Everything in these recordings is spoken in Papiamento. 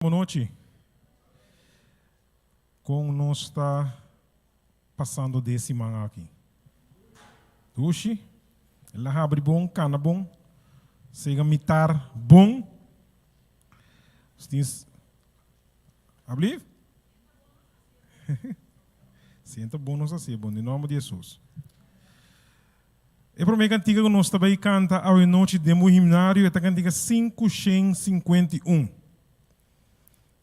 Bon nochi. Kon nos ta pasando den e siman aki? Dushi? El a habri bon, kana bon, sega mitar bon. Nos tin Ablief? Sienta bon nos hasié bon, den nòmber di Hesus. E promé kantika ku nos ta bai kanta awe nochi den bo himnario e ta kantika 551.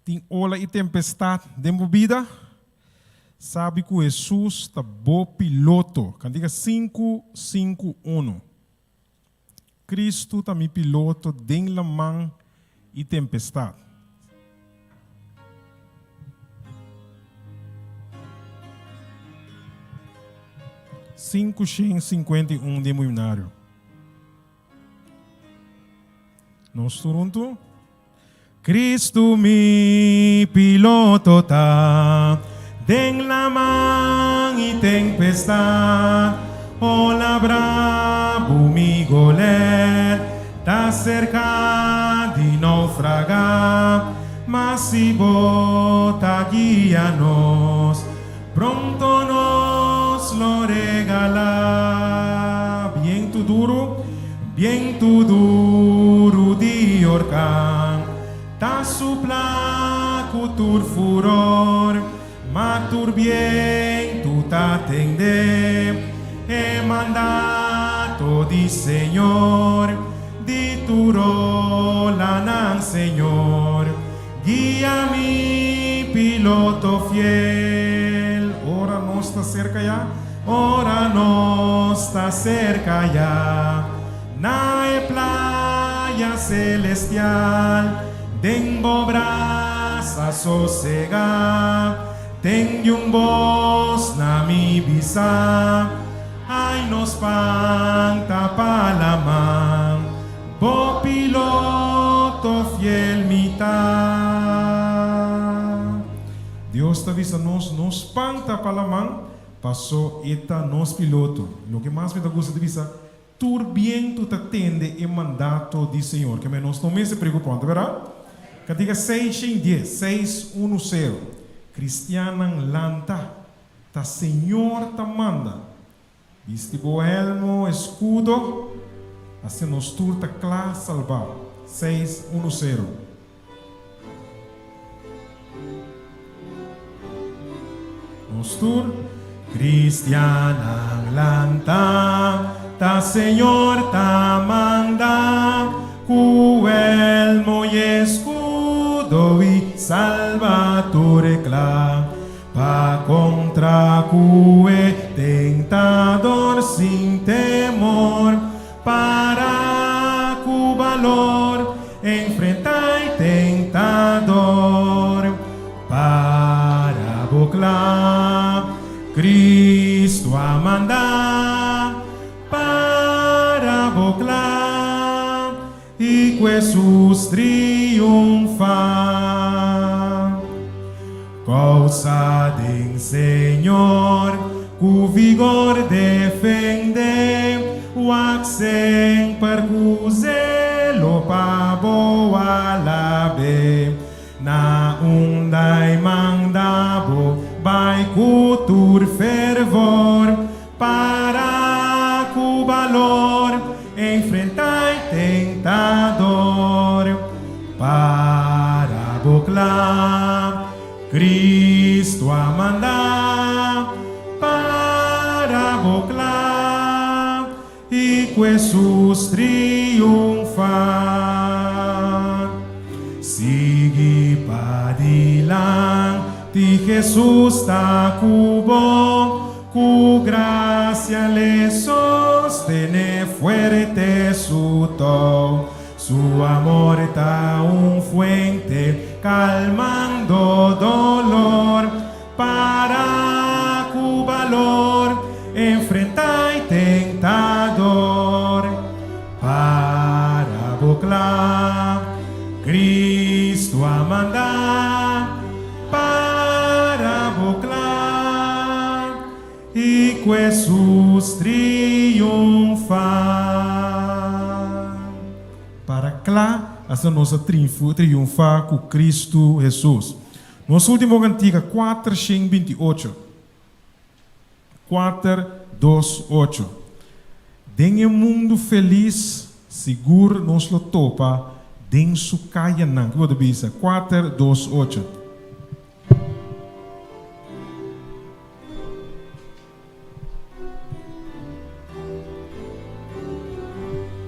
Tin ola i tempestat den bo bida? Sabi ku Hesus ta bo piloto. Kantika 551. Kristu ta mi piloto den laman i tempestat. 551 den bo himnario. Nos tur huntu. Kristu mi piloto ta den laman i tempestat, Ola brabu mi golet ta serka di naufragá, Ma si bo ta guia nos, pronto nos lo regalá. Bientu duru, bientu duru di orkan ta supla ku tur furor, ma tur bientu ta tende e mandato di Señor, di tur olanan Señor. Guia mi piloto fiel. Ora nos ta serka ya. Ora nos ta serka ya. Na e playa celestial. Den bo brasa sosega. Tende un bos na mi bisa. Ai nos panta pa laman. Bo piloto fiel mi ta. Dios ta bisa nos no spanta pa laman, paso e ta nos piloto. Loke mas mi ta gusta di bisa, tur bientu ta tende e mandato di Señor. Keme nos no mester preocupa, ta berdad? Cantica 610, seis uno sero, Cristiannan lanta, ta Señor ta manda. Bisti bo helmo, escudo, asina nos tur ta cla salbá. Seis uno sero. Nos tur. Cristiannan lanta, ta Señor ta manda, cu helmo y escudo y salba tur cla. Pa kontra ku e tentador sin temor, para ku balor enfrentá e tentador. Para bo kla, Cristo a manda, para bo kla. I ku Hesus triunfá. Kousa den Señor ku vigor defendé, wak semper ku zelo pa bo alab'é. Na unda e manda bo bai ku tur fervor, Para ku balor enfrentá e tentador. Para bo kla, Cristo a manda. Para bo kla, i ku Hesus triunfá. Sigui padilanti, Hesus ta ku bo. Ku grasia l'e sostené fuerte su tou. Su amor ta un fuente kalmando dolor. Para ku balor enfrentá e tentador. Para bo kla, Cristo a manda. Para bo kla i ku Hesus triunfá. Para kla. Asina nos a triunfá ku Kristu Hesus. Nos último kantika, 428. Kuater, dos, ocho. Den e mundu felis, sigur nos lo topa den su kayanan. Ki bo ta bisa? Kuater, dos, ocho.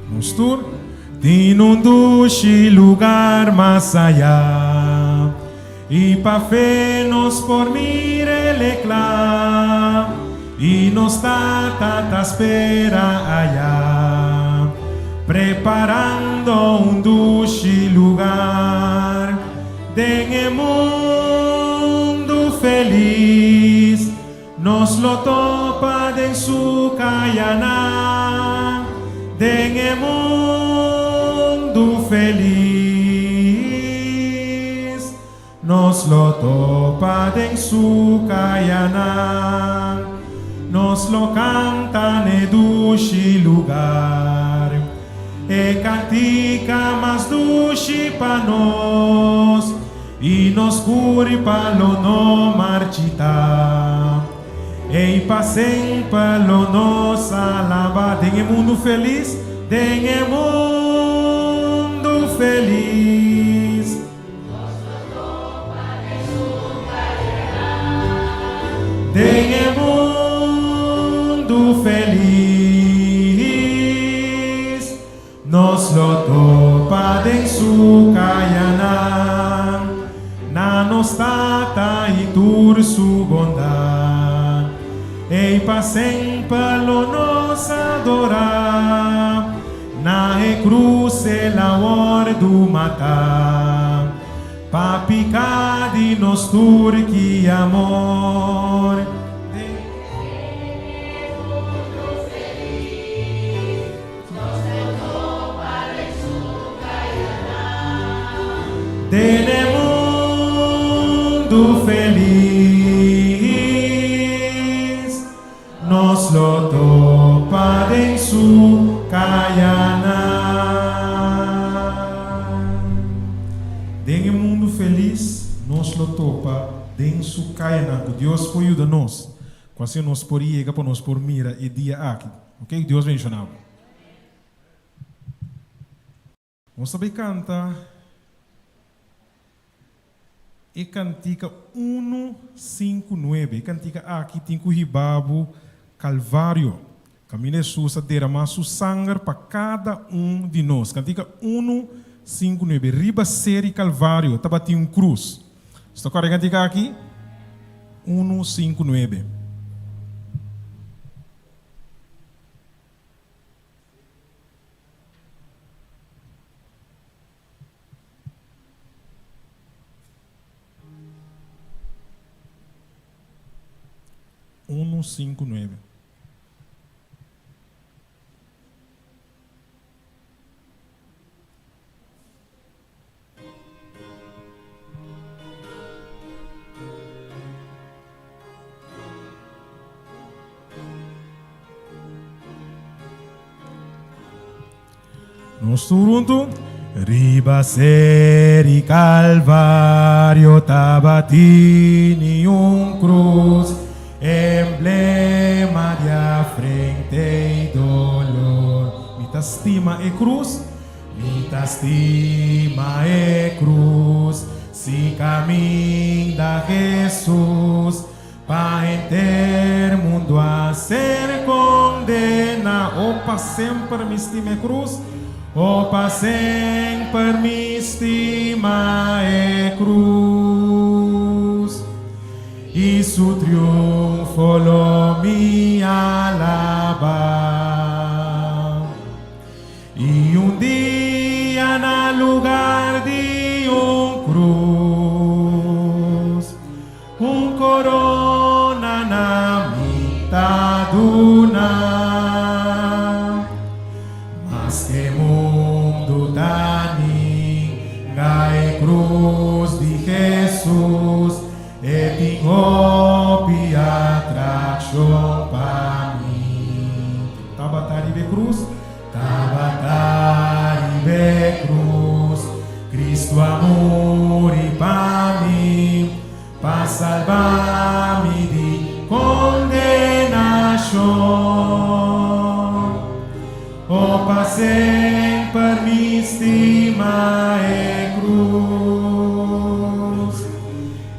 Nos tur. Tin un dushi lugar mas aya, i pa fe nos por mira el e kla, i nos Tata ta spera aya, preparando un dushi lugar den e mundu felis. Nos lo topa den su kayanan, den e mundu felis. Nos lo topa den su kayanan, nos lo kanta n'e dushi lugar, e kantika mas dushi pa nos. I nos kurpa lo no marchitá. Ei pa semper lo nos alabá. Den e mundu felis, den e mundu felis. Nos lo topa den su kayanan. Den e mundu felis. Nos lo topa den su kayanan, na nos Tata i tur su bondat. Ei pa semper lo nos adorá, na e krus el a wòrdu matá, pa piká di nos tur ki amor. Den. Den e mundu felis nos lo topa den su kayanan. Den e mundu felis nos lo topa den su kayanan. Ku Dios por yuda nos ku asina nos por yega pa nos por mira e dia aki. Ok, Dios bendiciona bo. Nos ta bay canta e cantica uno, cinco, nuebe. E cantica aki tin cu hiba bo Calvario, caminda Jesus a derama su sanger pa cada un di nos. Cantica uno, cinco, nuebe. Riba seri Calvario tabatin un cruz. Nos ta corda e cantica aki? Uno, cinco, nuebe. Unu, sinku, nuebe. Nos tur huntu. Riba seri Calvario tabatini un cruz, emblema di afrente y dolor. Mi ta stima e cruz. Mi ta stima e cruz, si caminda Jesus pa henter mundo a ser condena. O pa semper mi stima e cruz, o pa semper mi stima e cruz. Y su triunfo lo mi alaba. I un dia na lugar di un cruz, un corona na mi ta duna. Maske mundu ta ninga e cruz di Jesus, E tin hopi atraccion pa mi. Tabata riba e cruz, tabata riba e cruz. Salba mi di kondenashon. O pa semper mi stima e krus,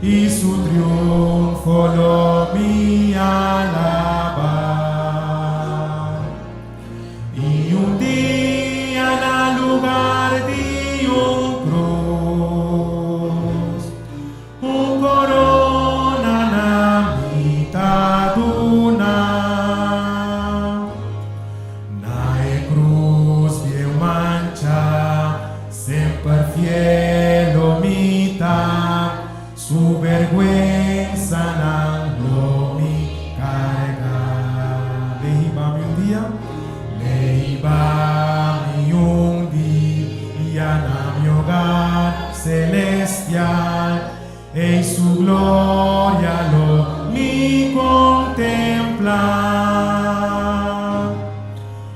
i su triunfo lo mi alabá. I un dia na lugar di un krus, un korona na mi ta duna. Na e krus bieu mancha, semper fiel lo mi ta, su bergwensanan lo mi karga. L'e hiba mi un dia, l'e hiba mi un dia na mi hogar celestial, ei su gloria lo mi contempla.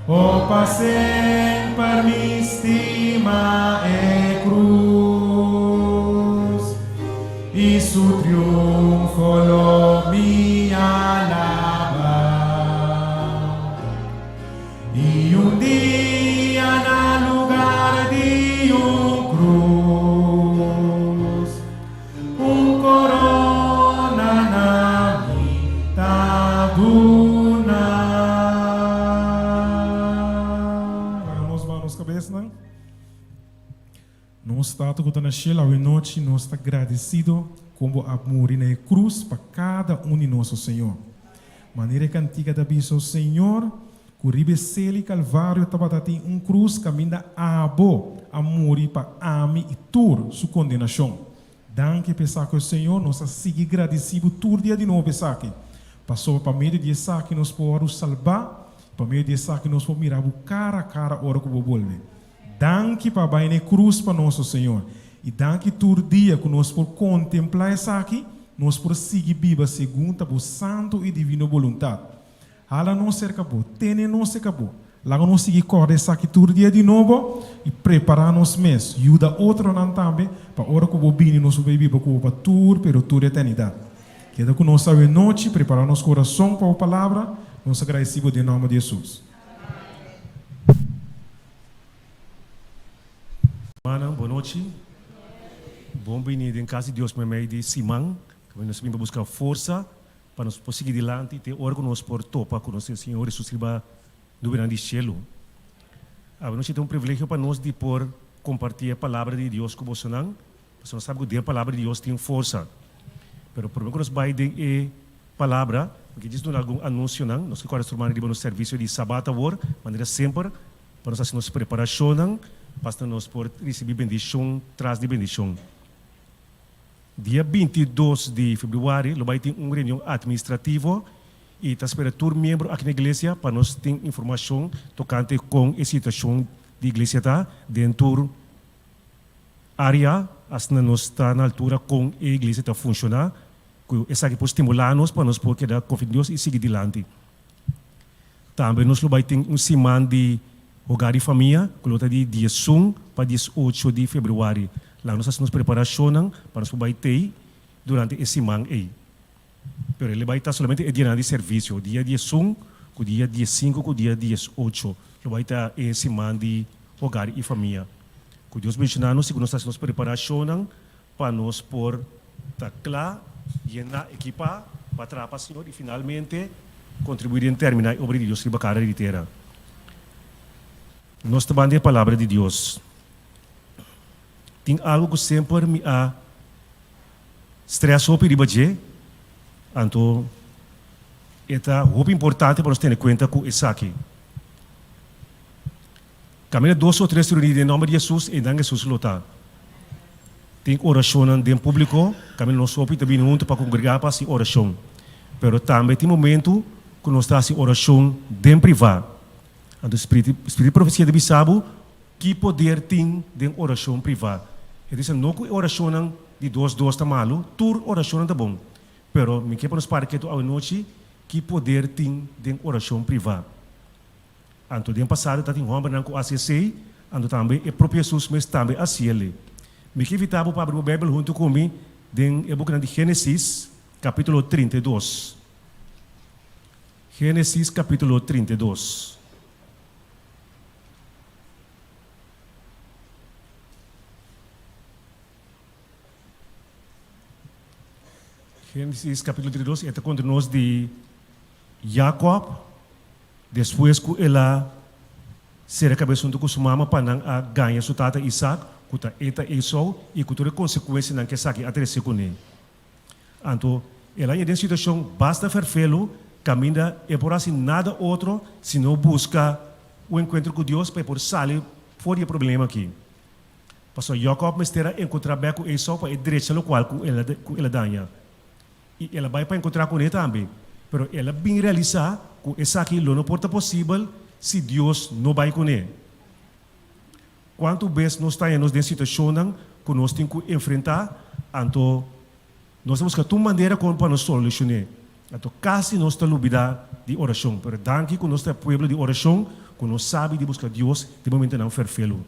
O pa semper mi stima e cruz, i su triunfo lo mi alaba. I un dia na lugar di un cruz, un corona na mi ta duna. Laga nos baha nos cabesnan. Nos Tata cu ta na shel, awe nochi nos ta gradecido con Bo a muri na e cruz pa cada un di nos, o Señor. Manera e cantica ta bisa, o Señor, cu riba e sel i Calvario tabata tin un cruz caminda Abo a muri pa ami i tur su condenacion. Danki pa esaki, o Señor, nos a sigui gradici Bo tur dia di nobo pa esaki, pasobra pa medio di esaki nos por wòrdu salbá, i pa medio di esaki nos por mira Bo cara a cara ora cu Bo bolbe. Danki pa bai na e krus pa nos, o Señor. I danki tur dia ku nos por kontemplá esaki, nos por sigui biba segun ta Bo santu i divino boluntat. Hala nos serka Bo, tene nos serka Bo. Laga nos sigui kòrda esaki tur dia di nobo i prepará nos mes, yuda otronan tambe, pa ora ku Bo bini nos por bai biba ku Bo pa tur pero tur eternidat. Keda ku nos awe nochi, prepará nos kurason pa Bo palabra. Nos a gradisí Bo den nòmber di Hesus. Rumannan, bon nochi. Bon bini den kas di Dios meimei di siman. Kaminda nos bin pa buska forsa pa nos por sigui dilanti te ora ku nos por topa ku nos Señor Hesus riba nubenan di shelu. Awe nochi ta un privilegio pa nos di por kompartí e palabra di Dios ku bosonan. Pasobra nos sabi ku den e palabra di Dios tin forsa. Pero promé ku nos bai den e palabra, mi ke djis duna algun anunsionan. Nos ke kòrda rumannan riba nos servisio di Sabat awor, manera semper, pa nos hasi nos preparashonnan pa asina nos por risibí bendishon tras di bendishon. Dia 22 di febrüari lo bai tin un reunion atministrativo i ta spera tur miembro aki na iglesia pa nos tin informashon tokante kon e situashon di iglesia ta den tur Área, asina nos ta na altura kon e iglesia ta funshoná, ku esaki por stimulá nos pa nos por keda konfia den Dios i sigui dilanti. Tambe nos lo bai tin un siman di Hogar di Famia ku lo ta di 11 pa 18 di febrüari. Laga nos hasi nos preparashonnan pa nos por bai tei durante e siman ei. Pero e bai ta solamente e dianan di servisio, dia 11 ku dia 15 ku dia 18 lo bai ta e siman di Hogar i Famia. Ku Dios benshoná nos i ku nos ta hasi nos preparashonnan pa nos por ta kla, yená, ekipá pa traha pa Señor i finalmente kontribuí den terminá e obra di Dios riba kara di tera. Nos ta banda e Palabra di Dios. Tin algu ku semper mi a stress hopi riba dje, anto e ta hopi importante pa nos tene kuenta ku esaki. Kaminda dos o tres reuní den nòmber di Hesus, einan Hesus lo ta. Tin orashonnan den públiko, kaminda nos hopi ta bini huntu pa kongregá pa hasi orashon. Pero tambe tin momentu ku nos ta hasi orashon den privá. Anto spiritu di profesia ta bisa bo ki poder tin den orashon privá. E ta bisa no ku e orashonnan di dos dos ta malu, tur orashonnan ta bon. Pero mi ke pa nos para ketu awenochi ki poder tin den orashon privá. Anto den pasado ta tin hòmbernan ku hasi esei, anto tambe e propio Hesus mes tambe hasi el'e. Mi ke invitá bo pa abri bo Beibel huntu ku mi den e bukinan di Génesis. kapítulo 32. Génesis kapítulo 32. Génesis kapítulo 32 e ta konta nos di Jakòb despues ku el a sera kabes huntu ku su mama pa nan a gaña su tata Isak ku ta e ta Esou i ku tur e konsekuensianan ku esaki a trese kuné. Anto el a haña den situashon basta ferfelu kaminda e por hasi nada otro sino buska un enkuentro ku Dios pa e por sali for di e problema aki. Pasobra Jakòb mester a enkontrá bèk ku Esou pa e drecha lokual ku el a ku el a daña. I el a bai pa enkontrá kuné tambe. Pero el a bin realisá ku esaki lo no por ta posibel si Dios no bai kuné. Kuantu bes nos ta haña nos den situashonnan ku nos tin ku enfrentá, anto nos ta buska tur manera kon pa nos solushon'é. Anto kasi nos ta lubidá di orashon. Pero danki ku nos ta e pueblo di orashon ku nos sabi di buska Dios den momentonan ferfelu.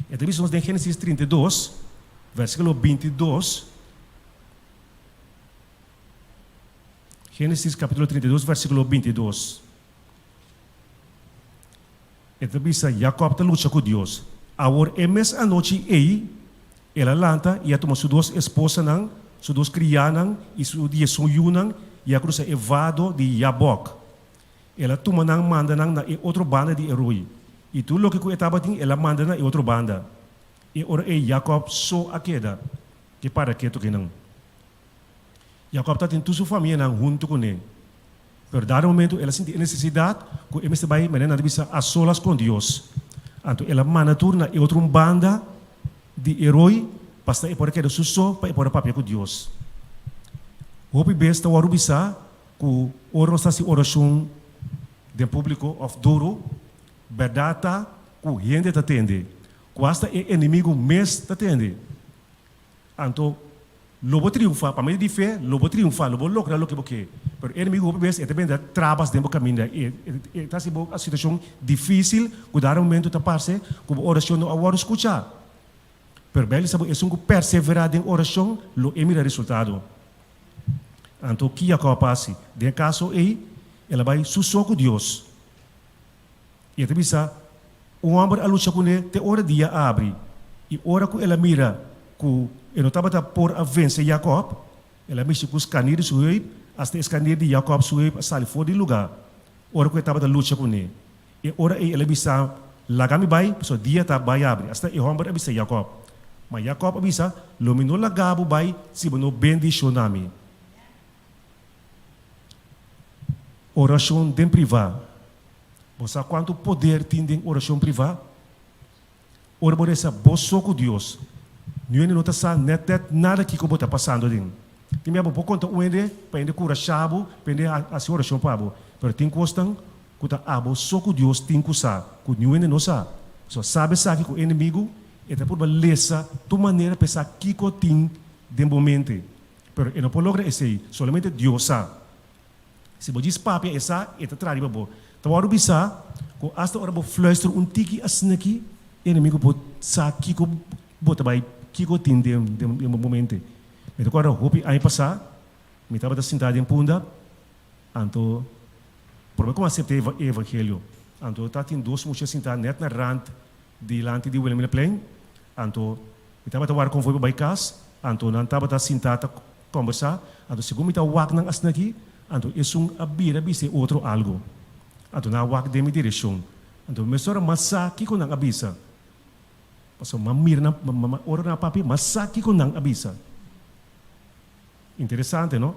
E ta bisa nos den Génesis 32, vèrsikulo 22. Génesis kapítulo 32, vèrsikulo 22. E ta bisa, Jakòb ta lucha ku Dios. Awor e mes anochi ei, el a lanta i a tuma su dos esposanan, su dos kriánan i su diesun yunan i a krusa e vado di Yabòk. El a tuma nan manda nan na e otro banda di e roi, i tur loke ku e tabatin el a manda na e otro banda. E ora ei Jakòb so a keda, ke para ketu kinan. Jakòb tabatin tur su famianan huntu kuné. Pero dado momento el a sinti e nesesidat ku e mester bai manera nan ta bisa a solas kon Dios. Anto el a manda tur na e otro un banda di e roi pa asina e por a keda su so pa e por a papia ku Dios. Hopi bes ta wòrdu bisa ku ora nos ta hasi orashon den públiko òf duru, bèrdat ta ku hende ta tende, ku asta e enemigu mes ta tende. Anto, lo bo triunfá, pa medio di fe, lo bo triunfá, lo bo logra loke bo ke. Pero e enemigu hopi bes e ta bende trabas den bo kaminda, i e ta hasi bo situashon difísil ku dado momento ta parse ku bo orashon no a wòrdu skuchá. Pero Beibel ta bisa bo esun ku perseverá den orashon lo e mira resultado. Anto, ki Jakòb a hasi? Den e kaso ei, el a bai su so ku Dios. I e ta bisa, Un hòmber a lucha kuné te ora dia a abri, i ora ku el a mira ku e no tabata por a vense Jakòb, el a mishi ku skanir di su heup, asta e skanir di Jakòb su heup a sali for di lugá ora ku e tabata lucha kuné. E ora ei el a bisa, Laga mi bai, pasobra dia ta bai abri. Asta e hòmber a bisa Jakòb. Ma Jakòb a bisa, Lo mi no laga bo bai si bo no bendishoná mi. Orashon den privá. Bo sa kuantu poder tin den orashon privá? Ora bo resa bo so ku Dios, niun hende no ta sa nèt nèt nada kiko bo ta pasando aden. Tin bia bo por konta un hende pa hende kurashá bo, pa hende hasi orashon pa bo, pero tin kosnan ku ta abo so ku Dios tin ku sa, ku niun hende no sa. Pasobra sabe esaki ku enemigu e ta purba lesa tur manera pa e sa kiko tin den bo mente. Pero e no por logra esei, solamente Dios sa. Si bo djis papia e sa, e ta traha riba bo. Ta wòrdu bisá ku asta ora bo fluister un tiki asin'aki, e enemigu por sa kiko bo ta bai, kiko tin den den bo mente. Mi ta kòrda hopi aña pasá, mi tabata sintá den Punda, anto promé ku mi a aseptá e evangelio, anto tabatin dos mucha sintá nèt na rant dilanti di Wilhelminaplein, anto Mi tabata wak konvoi pa bai kas, anto nan tabata sintá ta kòmbersá, anto segun mi ta wak nan asina aki, anto esun a bira bisa e otro algu. Anto nan a wak den mi direkshon. Anto mesora m'a sa kiko nan a bisa. Pasobra m'a mira nan, ora nan a papia, m'a sa kiko nan a bisa. Interesante, no?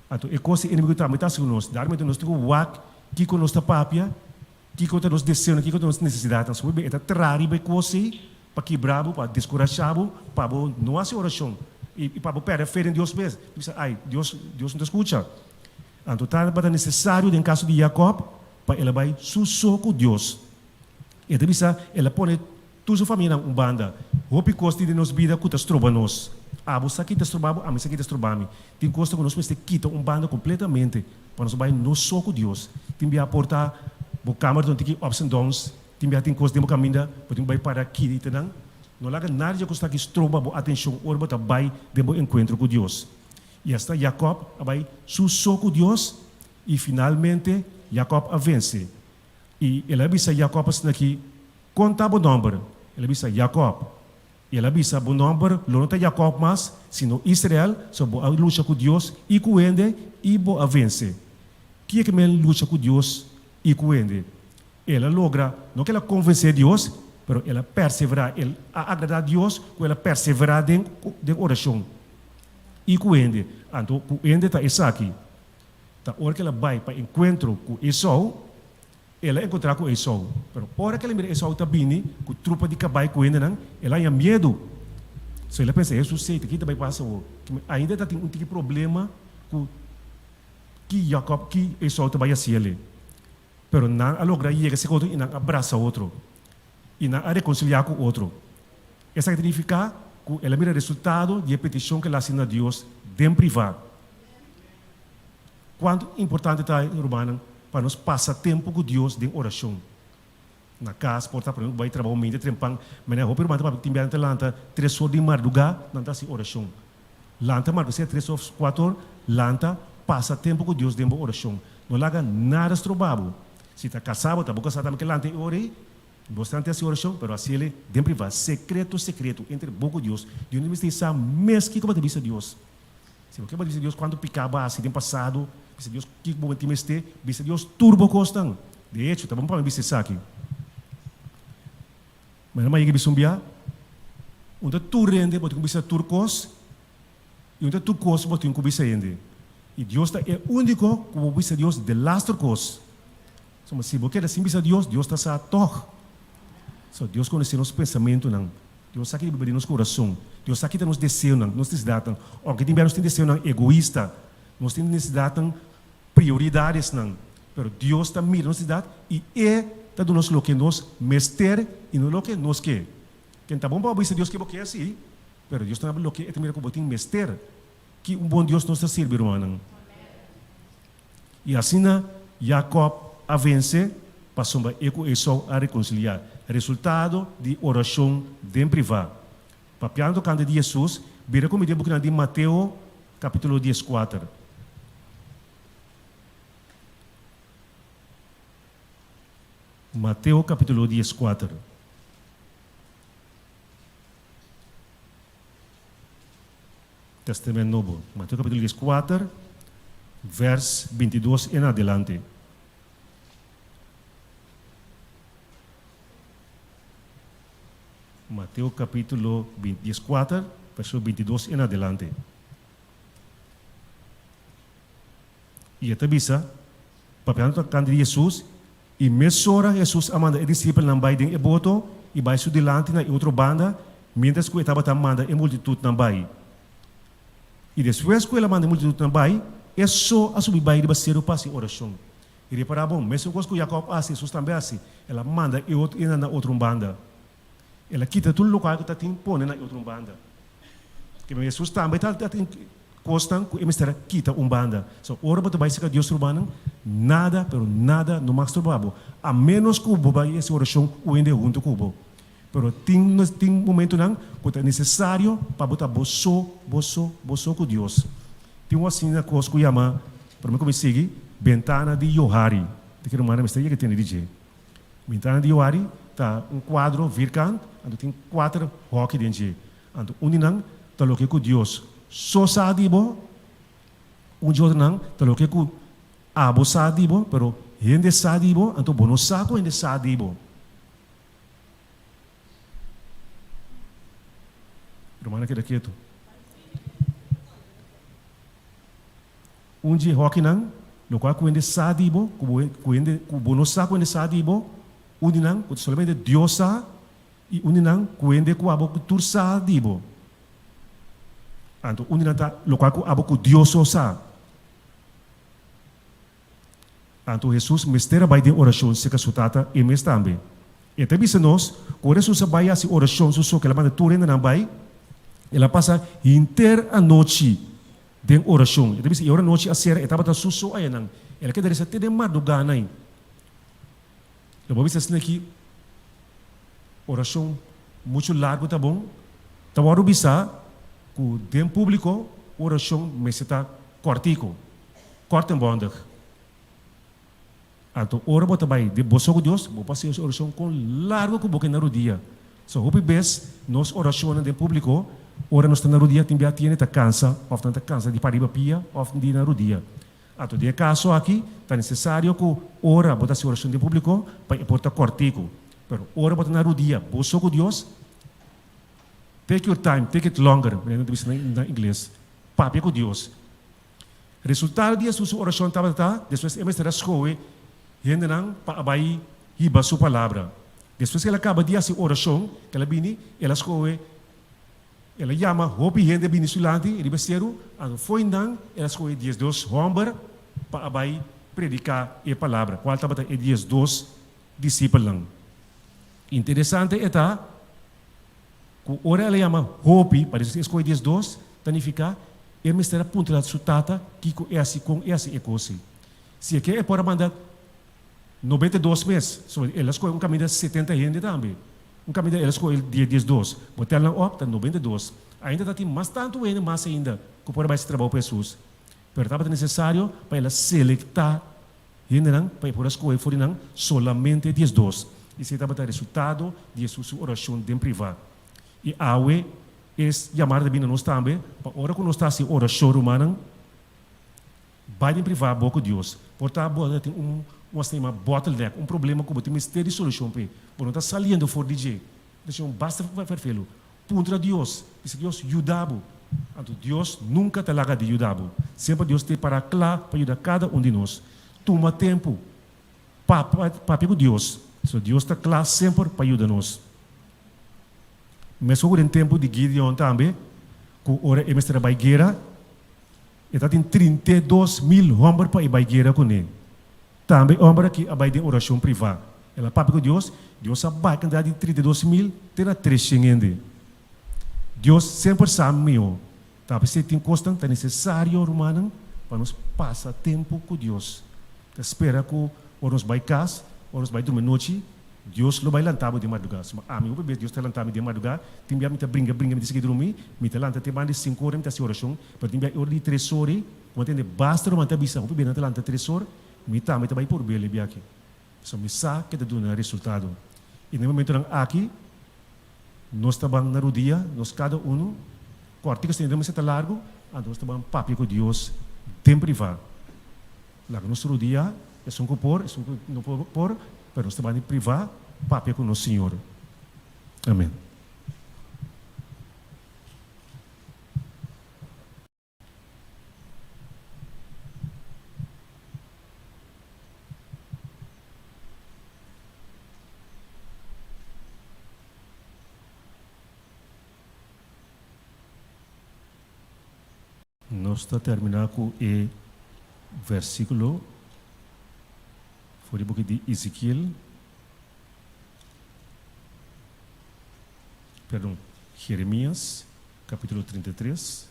Anto e kos di enemigu tambe ta hasi ku nos. Daarmee nos tin ku wak kiko nos ta papia, kiko ta nos deseonan, kiko ta nos nesesidatnan. So e ta traha riba e kos ei pa kibra bo, pa deskurashá bo, pa bo no hasi orashon i pa bo pèrdè fe den Dios mes. Bo bisa, Ai, Dios, Dios no ta skucha. Anto tabata nesesario den kaso di Jakòb pa el a bai su so ku Dios. E ta bisa, el a pone Tur su famianan un banda. Hopi kos tin den nos bida ku ta stroba nos. Abo sa ki ta stroba bo, ami sa ki ta stroba mi. Tin kosnan ku nos mester kita un banda kompletamente pa nos bai nos so ku Dios. Tin bia por ta bo kamer ta un tiki ups and downs, tin bia tin kos den bo kaminda bo tin ku bai para kita nan. No laga nada dje kos ta ki stroba bo atenshon ora bo ta bai den bo enkuentro ku Dios. I asta Jakòb a bai su so ku Dios, i finalmente Jakòb a vense. I el a bisa Jakòb asin'akí, Kon ta bo nòmber? El a bisa, Jakòb. I el a bisa, Bo nòmber lo no ta Jakòb mas, sino Israel, so bo a lucha ku Dios i ku hende, i bo a vense. Ki e ke men lucha ku Dios i ku hende? El a logra, no ku el a konvensé Dios, pero el a perseverá, el a agradá Dios ku el a perseverá den den orashon i ku hende. Anto ku hende ta esaki. Ta ora ku el a bai pa enkuentro ku Esou, el a enkontrá ku Esou. Pero ora ku el a mira Esou ta bini ku trupa di kabai ku hendenan, el a haña miedu. So el a pensa, Hesus sei, ta ki ta bai pasa awor? Ainda ta tin un tiki problema ku ki Jakòb, ki Esou ta bai hasi el'e. Pero nan a logra yega serka otro i nan a brasa otro, i nan a rekonsiliá ku otro. Esaki ta nifiká ku el a mira resultado di e petishon ku el a hasi na Dios den privá. Kuantu importante ta, rumannan, pa nos pasa tempu ku Dios den orashon. Na kas, por ta promé ku bai trabou mente trempan, manera hopi ruman ta papia ku tin biaha nan ta lanta tres or di mardugá, nan ta hasi orashon. Lanta marka sea tres of kuater or, lanta, pasa tempu ku Dios den bo orashon. No laga nada stroba bo. Si ta kasá bo, ta bo kasá tambe ke lanta e ora ei, bo ta hasi orashon, pero hasi el den privá, sekreto sekreto, entre bo ku Dios. Dios no mester sa mes kiko bo ta bisa Dios. Si bo ke bo ta bisa Dios kuantu piká bo a hasi den pasado, bisa Dios kiko bo tin mester, bisa Dios tur bo kosnan. De echo, ta bon pa mi bisa esaki. Manera mi a yega bisa un bia, un ta tur hende bo tin ku bisa tur kos, i un ta tur kos bo tin ku bisa hende. I Dios ta e úniko ku bo bisa Dios delaster kos. Pasobra si bo keda sin bisa Dios, Dios ta sa tòg. So, Dios konosé nos pensamentunan. Dios sa ki ta biba den nos kurason. Dios sa ki ta nos deseonan, nos nesesidatnan. Ounke tin bia nos tin deseonan egoista, nos tin nesesidatnan prioridadesnan, pero Dios ta mira nos nesesidat i E ta duna nos loke nos mester i no loke nos ke. Ken ta bon pa bo bisa Dios ke bo ke sí, pero Dios ta duna bo loke E ta mira ku bo tin mester. Ki un bon Dios nos ta sirbi, rumannan! I asina Jakòb a vense pasobra e ku Esou a rekonsiliá. Resultado di orashon den privá. Papiando tokante di Hesus, bira ku mi den bukinan di Mateo kapítulo dieskuater. Mateo kapítulo dieskuater. Testament Nobo. Mateo kapítulo dieskuater, vèrs bintidos en adelante. Mateo capítulo dieskuater, versículo bintidos en adelante. I e ta bisa, papiando tokante di Hesus, I mesora Hesus a manda e disipelnan bai den e boto i bai su dilanti na e otro banda, miéntras ku e tabata manda e multitutnan bai. I despues ku el a manda e multitutnan bai, e so a subi bai riba seru pa hasi orashon. I repará bon, mesun kos ku Jakòb a hasi, Hesus tambe a hasi. El a manda e otro esnan na otro un banda. El a kita tur lokual ku ta tin pone na e otro un banda. Keme Hesus tambe ta tin kosnan ku e mester a kita un banda. So, ora bo ta bai serka Dios rumannan, nada, pero nada no mag stroba bo, a ménos ku bo bai hasi orashon un hende huntu ku bo. Pero tin tin momentunan ku ta nesesario pa bo ta bo so, bo so, bo so ku Dios. Tin un asina kos ku yama, promé ku mi sigui, Bentana di Johari. Ta kere manda mester yega tende di dje. Bentana di Johari ta un kuadro virkant, anto tin kuater hòki den dje. Anto un di nan ta loke ku Dios so sa di bo, un di otronan ta loke ku abo sa di bo, pero hende sa di bo, anto bo no sa ku hende sa di bo. Rumannan keda ketu. Un dje hòkinan, lokual ku hende sa di bo, ku bo ku hende ku bo no sa ku hende sa di bo, un di nan ku ta solamente Dios sa, i un di nan ku hende ku abo ku tur sa di bo. Anto un di nan ta lokual ku abo ku Dios so sa. Anto Hesus mester a bai den orashon serka su Tata e mes tambe. E ta bisa nos ku ora Hesus a bai hasi orashon su so ku el a manda tur hendenan bai, el a pasa henter anochi den orashon. E ta bisa i ora nochi a sera e tabata su so ayanan. El a keda resa te den mardugá-nai. Lo bo bisa asina ki orashon muchu largu ta bon? Ta wòrdu bisa ku den públiko. orashon mester ta kòrtiku, kort en bòndig. Anto ora bo ta bai den bo so ku Dios, bo por hasi e orashon kon largu ku bo ke na rudia. So hopi bes nos orashonnan den públiko, ora nos ta na rudia tin bia tiende ta kansa òf nan ta kansa di para riba pia òf di na rudia. Anto den e kaso aki ta nesesario ku ora bo ta hasi orashon den públiko pa e por ta kòrtiku. Pero ora bo ta na rudia bo so ku Dios, take your time, take it longer, manera nan ta bisa na ingles, papia ku Dios. Resultado di Hesus su orashon tabata ta, despues e mester a skohe hendenan pa a bai hiba su palabra. Despues ku el a kaba di hasi orashon, el a bini, el a skohe, el a yama hopi hende a bini su lanti riba e seru, anto fo'i nan el a skohe diesdos hòmber pa a bai prediká e palabra, kual tabata e diesdos disipelnan. Interesante e ta ku ora el a yama hopi, pa despues e skohe diesdos, ta nifiká E mester a puntra su tata kiko e hasi kon e hasi e kosi. Si e ke e por a manda 92 mes, so el a skohe un kaminda 70 hende tambe. Un kaminda el a skohe die 12. Bo tel nan op ta 92. Ainda ta tin mas tantu hende mas ainda ku por a bai hasi trabou pa Hesus. Pero tabata nesesario pa el a selektá hendenan pa e por a skohe for di nan solamente 12. Esei tabata resultado di Hesus su orashon den privá. I awe es yamada ta bini na nos tambe pa ora ku nos ta hasi orashon, rumannan, bai den privá bo ku Dios. Por ta bo ta tin un un asina yama bottleneck, un problema ku bo tin mester di solushon p'e. Bo no ta saliendo for di dje. Ta hasi un basta ferfelu. Puntra Dios, bisa Dios yuda bo. Anto Dios nunka ta laga di yuda bo. Semper Dios ta pará kla pa yuda kada un di nos. Tuma tempu pa papia ku Dios, pasobra Dios ta kla semper pa yuda nos. Meskos ku den tempu di Gideon tambe, ku ora e mester a bai guera, e tatin 32.000 hòmber pa e bai guera kuné. Tambe e hòmber aki a bai den orashon privá. El a papia ku Dios, Dios a bai kantidat di 32.000 te na treshen hende. Dios semper sa mihó. Ta p'esei tin kosnan ta nesesario, rumannan, pa nos pasa tempu ku Dios. Ta spera ku ora nos bai kas, ora nos bai drumi nochi, Dios lo bai lanta bo den mardugá. Suma ami hopi bes Dios ta lanta mi den mardugá, tin bia mi ta bringa bringa mi ta sigui drumi, mi ta lanta te banda di sinku ora mi ta hasi orashon, pero tin bia e ora di tres ora ei, ku mi a tende basta ruman ta bisa hopi bia nan ta lanta tres or, mi tambe ta bai por bel e bia aki. Pasobra mi sa ke ta duna resultado. I na e momentonan aki nos ta ban na rudia, nos kada unu, kòrtiku esei no mester ta largu, anto nos ta ban papia ku Dios den privá. Laga nos rudia, esun ku por, esun ku no por, pero nos ta bani privá papia ku nos Señor. Amen. Nos ta terminá ku e versíkulo for di buki di Ezekiel, perdon, Jeremias, kapítulo 33.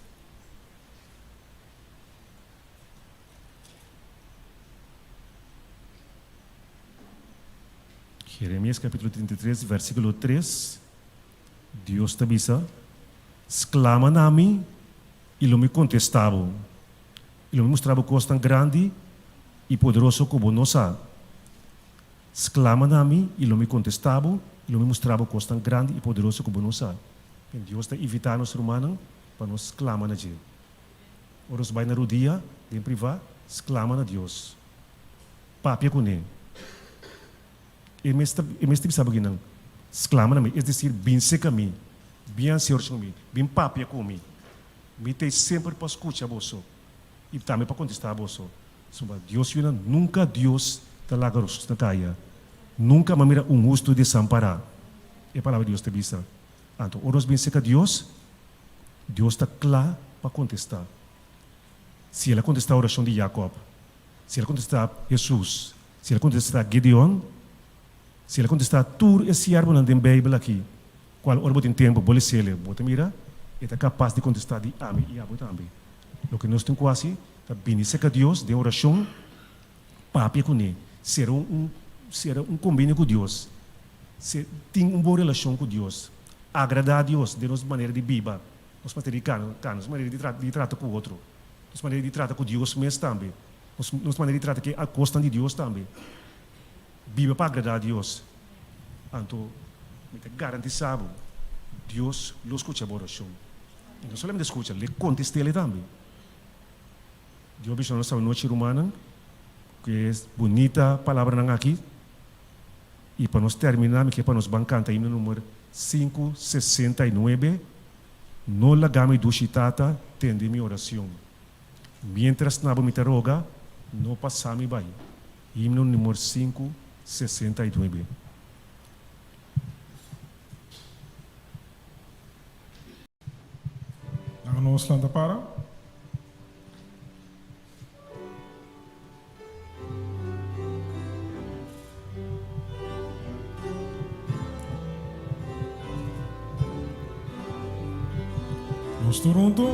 Jeremias kapítulo 33, versíkulo 3. Dios ta bisa, Sklama na mi, i lo mi kontestá bo, i lo mi mustra bo kosnan grandi i poderoso ku bo no sa. Sklama na mi, i lo mi kontestá bo, i lo mi mustra bo kosnan grandi i poderoso ku bo no sa. Dios ta invitá nos rumannan pa nos sklama na dje. Ora nos bai na rudia den privá, sklama na Dios. Papia kuné. E mes ta e mes ta bisa bo kinan, Sklama na mi, es desir, bin seka mi, bin hasi orashon ku mi, bin papia ku mi. Mi ta ei semper pa skucha boso i tambe pa kontestá boso. Pasobra Dios yunan, nunka Dios ta laga nos na kaya. Nunka mi a mira un hustu desampará, e Palabra di Dios ta bisa. Anto ora nos bin seka Dios, Dios ta kla pa kontestá. Si el a kontestá orashon di Jakòb, Si el a kontestá Hesus, si el a kontestá Gideon, si el a kontestá tur e siervonan den Beibel aki, kual ora bo tin tempu bo les'el, bo ta mira e ta kapas di kontestá di ami i abo tambe. Loke nos tin ku hasi ta bini serka Dios den orashon, papia kuné, sera un sera un kombenio ku Dios, tin un bon relashon ku Dios, agradá Dios den nos manera di biba. Nos manera di kana, nos manera di di trata ku otro, nos manera di trata ku Dios mes tambe, nos nos manera di trata ku e kosnan di Dios tambe. Biba pa agradá Dios. Anto mi ta garantisá bo, Dios lo skucha bo orashon. I no solamente skucha, lo e kontest'el tambe. Dios bendiciona nos anochi rumannan cu e bunita palabranan aki y pa nos termina mi ke pa nos ban canta himno numero 569 No laga mi dushi tata tende mi oracion mientras na bo mi ta roga no pasa mi bay himno numero 569. Laga nos lanta para. Nos tur huntu.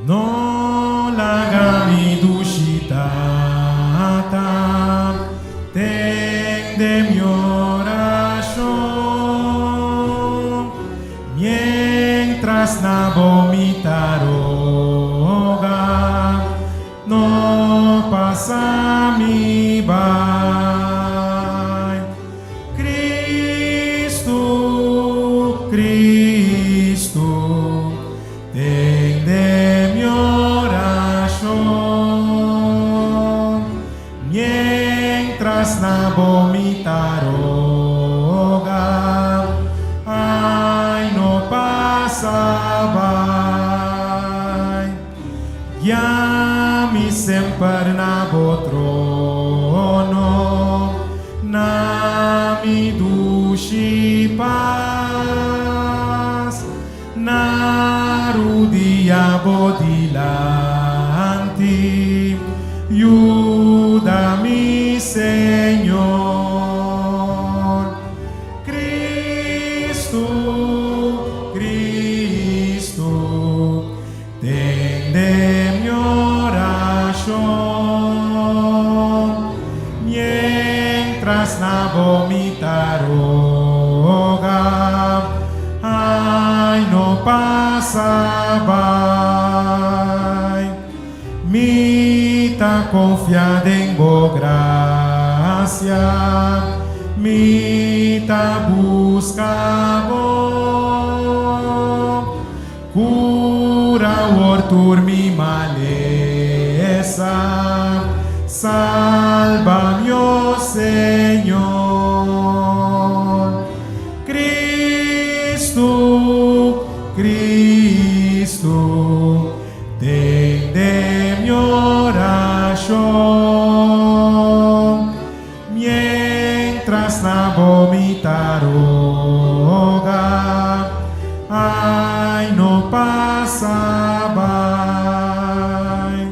No laga mi dushi tata tende mi orashon. Mientras na bo mi ta roga, no pasa mi bai. Cristo, Cristo, tende mi oracion. Mientras na bo mi ta roga, ay no pasa bai. Guia mi semper na bo trono, na mi dushi pas. Na rudia bo dilanti, yuda mi Señor. Cristo, Cristo, tende mi oracion, mientras na bo mi ta roga, ay no pasa bai. Mi ta confia den bo gracia, mi ta busca bo. Cura awor tur mi malesa, salba mi o Señor. Cristo, Cristo, tende mi oracion, Mientras na bo mi ta roga, ay no pasa bai.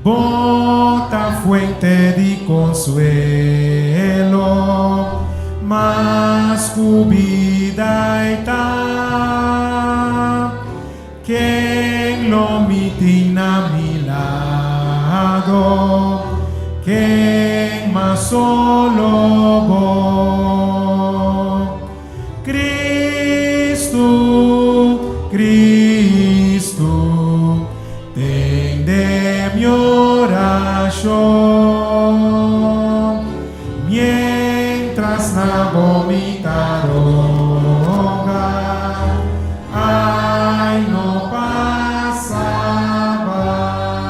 Bo ta fuente di consuelo, mas cu bida ei ta. Ken lo mi tin na mi lado? Ken mas solo bo? Cristo, Cristo, tende mi oracion, mientras na bo mi ta roga. Ay no pasa bai.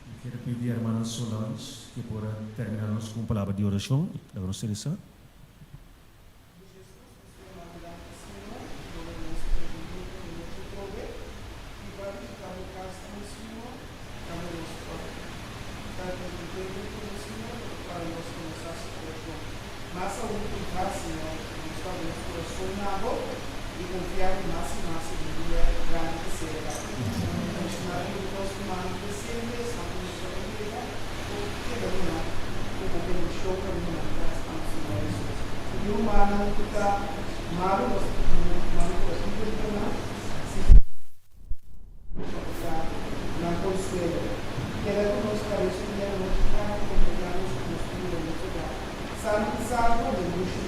Mi kier pidi hermana Solange ke por a termina nos ku un palabra di orashon. Laga nos resa. Di Jesus ku su manda danki Señor, duna nos e bunita nochi atrobe i ba bishita bo kas tambe Señor, tambe nos por ta contento ku nos Señor pa nos conosa su corazon mas aun priva Señor, nos ta abri nos corazon na bo i confia ku mas i mas e dia grandi ta cerca. Bendiciona tur nos rumannan presente, esnan ku nos no a yega, ku keda duna ku bo bendicion kaminda nan ta esnan Señor Jesus. Di rumannan ku ta malu nos ta pidi manda kurason bunita nan, si pa bo ta nan konsuelo. Keda ku nos pa restu di anochi aki kompañá nos ku nos tur den nos hogar. Sano i salvo den dushi.